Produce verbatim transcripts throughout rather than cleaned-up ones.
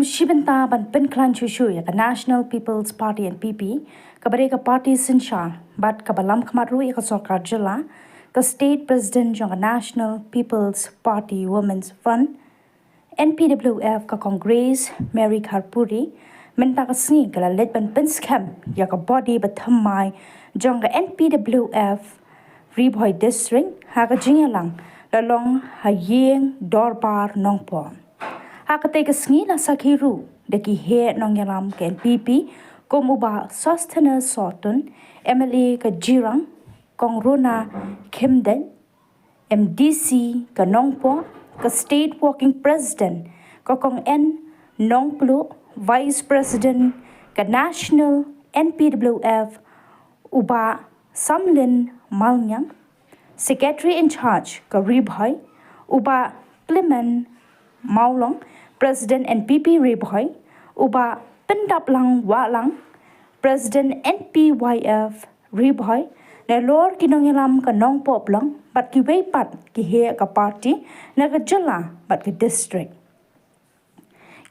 Shi bynta ban pynkhlaiñ shuh shuh ïa ka National People's Party, N P P, kaba dei ka party synshar bad kaba lam khmat ruh ïa ka sorkar jylla, ka State President jong ka National People's Party Women's Front, N P W F, ka Kong Grace Mary Kharpuri, mynta ka sngi ka la leit ban pynskhem ïa ka body bathymmai jong ka N P W F Ri Bhoi District ha ka jingïalang la long ha ïing dorbar Nongpoh. Ha katei ka sngi la sakhi ruh da ki heh nongïalam ka N P P kum u Bah Sosthenes Sohtun, M L A ka Jirang, Kong Rona Khymdeit, M D C ka Nongpoh, ka State Working President ka Kong N Nongpluh, Vice President ka National N P W F u Bah Samlin Malngiang, Secretary in Charge ka Ri Bhoi u Bah Clement Mawlong, President N P P Ri Bhoi u Bah Pyndaplang Wahlang, President N P Y F Ri Bhoi, nalor ki nongïalam ka Nongpoh Block bad kiwei pat ki heh ka party na ka jylla bad ka district.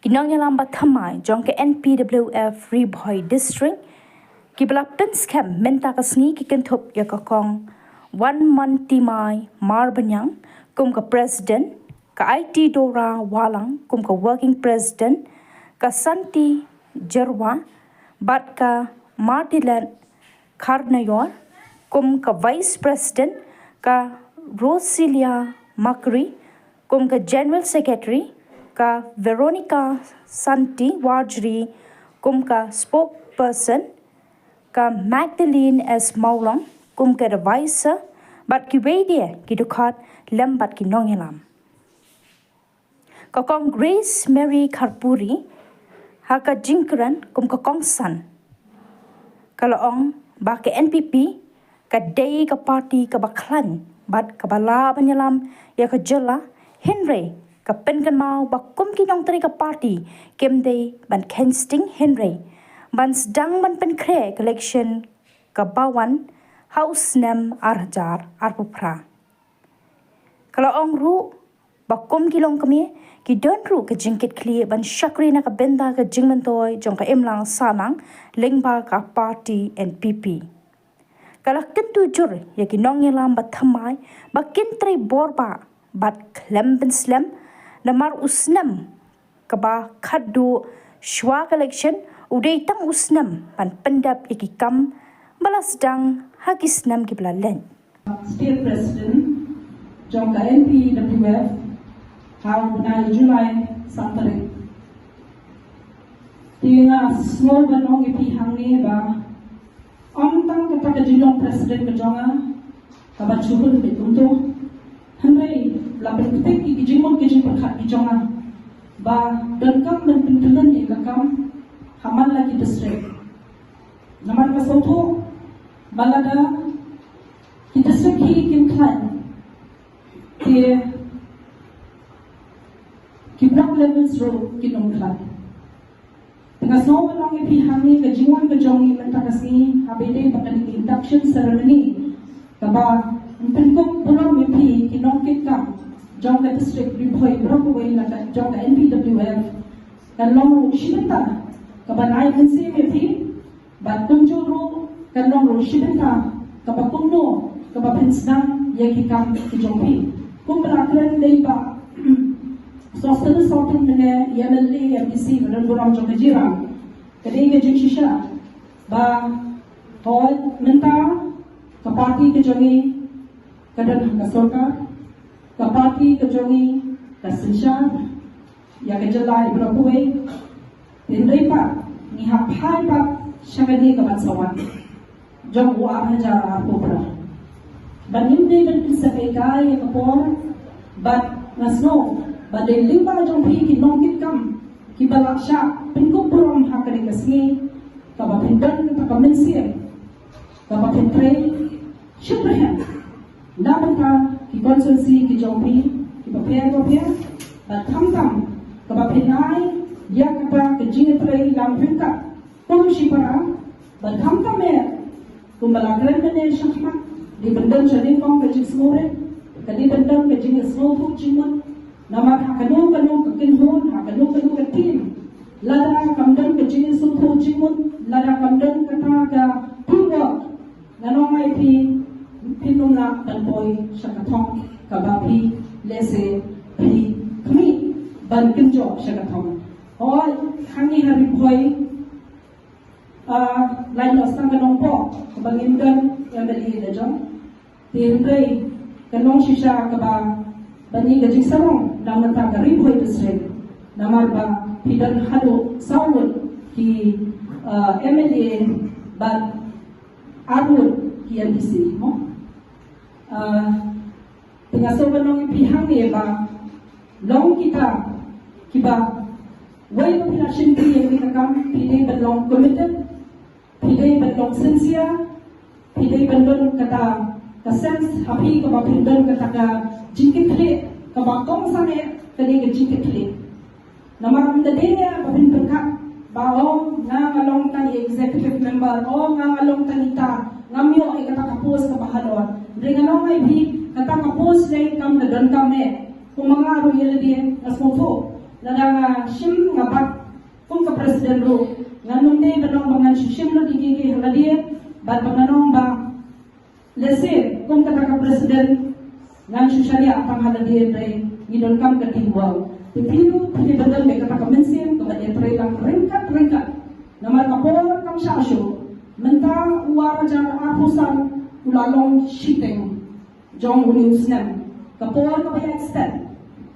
Ki nongïalam bathymmai jong ka N P W F Ri Bhoi District kiba la pynskhem mynta ka sngi ki kynthup ïa ka Kong Wanmontimai Marbaniang kum ka President, ka Aiti Dora Wahlang kum ka Working President, ka Santi Jyrwa bad ka Martilet Kharnaior kum ka Vice President, ka Rosilia Makri kum ka General Secretary, ka Veronica Santi Warjri kum ka Spokesperson, ka Magdalene S Mawlong kum ka Advisor, bad kiwei de ki dkhot lem bad ki nongïalam. Ka Kong Grace Mary Kharpuri ha ka jingkren kum ka kongsan ka la ong ba ka N P P ka dei ka party kaba khlaiñ bad kaba lah ban ïalam ïa ka jylla, hynrei ka pynkynmaw ba kum ki nongtrei ka party kim dei ban kheiñ sting hynrei ban sdang ban pynkhreh ka election kaba wan ha u snem ar hajar arphew phra. Ka la ong ruh ba kum ki longkmie ki don ruh ka jingkitkhlieh ban shakri na ka bynta ka jingmyntoi jong ka imlang sahlang lyngba ka party N P P. Ka la kyntu jur ïa ki nongïalam bathymmai ba kin trei bor bha bad khlem pynslem namar u snem kaba khatduh shwa ka election u dei tang u snem ban pyndep ïa ki kam ba la sdang ha ki snem kiba la leit. State President jong ka N P W F ha u bnai July san tarik. Te nga sngew ban ong ïa phi hangne ba ym tang kata ka jinglong President ka jong nga kaba shu hun beit kumto, hynrei la pynkynthih ki jingmut ki jingpyrkhat ki jong nga ba donkam ban pynkyllon ïa ka kam ha man la ki district. Namar ka sngewthuh ba lada ki district hi kim khlaiñ, te ki block levels ruh kin ym khlaiñ. Te nga sngew ban ong ïa phi hangne ka jingwan ka jong ngi mynta ka sngi haba ïadei bad kane ka induction ceremony kaba pynkup burom ïa phi ki nongkitkam jong ka district Ri Bhoi baroh kawei na ka jong ka N P W F. Kan long ruh shi bynta kaba nai mynsiem ïa phi bad kumjuh ruh kan long ruh shi bynta kaba kumno kaba pynsnam ïa ki kam ki jong phi. Kumba la kren dei ba Sosthenes Sohtun mynne ïa M L A M D C ka don burom jong ka Jirang. Ka dei ka jingshisha ba hoi mynta ka party ka jong ngi ka don ha ka sorkar, ka party ka jong ngi ka synshar ïa ka jylla baroh kawei. Hynrei pat ngi hap phai pat sha kane ka ban sa wan jong u ar hajar arphew phra. Ba ngim dei ban pynsakai kai ïa ka por bad nga sngew ba dei lyngba jong phi ki nongkitkam kiba la shah pynkup burom ha kane ka sngi kaba phin don kata ka mynsiem kaba phin trei shitrhem na bynta ki constituency ki jong phi kiba pher ba pher bad khamtam kaba phin ai ïa kata ka jingtrei lang phin ka kum shipara bad khamtam eh kumba la kren mynne shakhmat dei ban don sha nyngkong ka jingsngewrit, ka dei ban don ka jingsngewthuh jingmut namar ha kano kano ka kynhun, ha kano kano ka team Lada kam don ka jingïasngewthuh jingmut, lada kam don kata ka teamwork, nga ong ïa phi, phin ym lah ban poi sha ka thong kaba phi lehse phi khmih ban kynjoh sha ka thong. Hooid, hangne ha Ri Bhoi, ah, lai noh sdang ka Nongpoh kaba ngim don M L A la jong. Te hynrei ka long shisha kaba ban ïa ka jingsarong na bynta ka Ri Bhoi District. Namar ba phi don haduh saw ngut ki, ah, M L A bad ar ngut ki M D C, mo? Ah, te nga sngewbha ban ong ïa phi hangne ba long kita kiba wei ba phi la shim ïa kane ka kam, phi dei ban long committed, phi dei ban long sincere, phi dei ban don kata ka sense ha phi kaba phin don kata ka jingkitkhlieh kaba kongsan eh ka dei ka jingkitkhlieh. Namar ym da dei ba phin pyrkhat ba, oh, nga nga long tang executive member, oh, nga nga long tang ita, ngam ïoh ïa kata ka post kaba halor. Hynrei nga ong ïa phi, kata ka post lei kam da donkam eh. Kum ma nga ruh ïa lade nga sngewthuh, lada nga shim nga bat kum ka president ruh, ngan ym dei ban ong ba ngan shu shim lut ïa kiei kiei ha lade, bad ba ngan ong ba lehse kum kata ka president ngan shu shaniah tang ha lade, hynrei ngi donkam ka teamwork. Te phi ruh phi dei ban don bad kata ka mynsiem kaba ïatrei lang ryngkat ryngkat. Namar ka por kam shah shuh, mynta u ar hajar arphew san u la long shiteng jong une u snem. Ka por kaba ïa extend.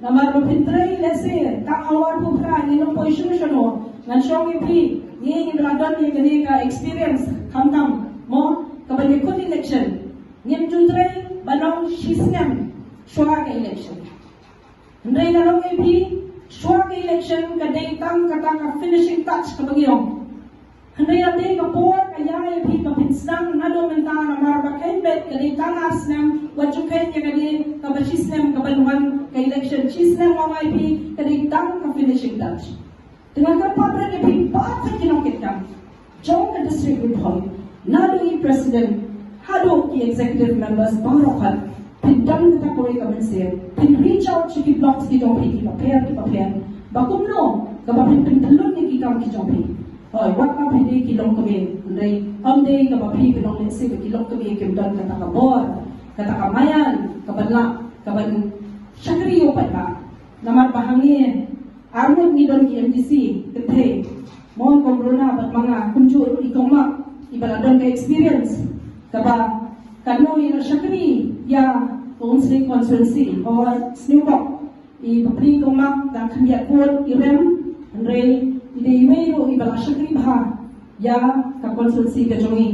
Namar ba phin trei lehse tang arphew phra, ngin ym poi shuh shano. Ngan ong ïa phi, ngi ngi la don ïa kane ka experience khamtam, mo, kaba ïa kut election. Ngim ju trei ban long shi snem shuwa ka election. Hynrei nga ong ïa phi, shuwa ka election ka dei tang kata ka finishing touch kaba ngi ong. Hynrei la dei ka por ka ïa ïa phi ba phin sdang naduh mynta, namar ba kheiñ beit ka dei tang ar snem, wat ju kheiñ ïa ka dei kaba shi snem kaban wan ka election. Shi snem, nga ong ïa phi, ka dei tang ka finishing touch. Te nga kyrpad ïa phi baroh ki nongkitkam jong ka district Ri Bhoi, naduh i president haduh ki executive members baroh, phin don kata kawei ka mynsiem, phin reach out sha ki blocks ki jong phi kiba pher kiba pher, ba kumno kaba phin pyntyllun ïa ki kam ki jong phi. Hooid, wat la phi dei ki longkmie, hynrei ym dei kaba phi phin ong lehse ba ki longkmie kim don kata ka bor, kata ka maïan kaban lah kaban shakri ïa u paidbah. Namar ba hangne ar ngut ngi don ki M D C kynthei, mo, kum Runa bad ma nga, kumjuh ruh i Kong Mak iba la don ka experience kaba katno i la shakri ïa ka Umsning constituency. Hooid, sniewbok, i bapli Kong Mak dang khyndiat vote i rem, hynrei i dei iwei ruh iba la shakri bha ïa ka constituency ka jong i.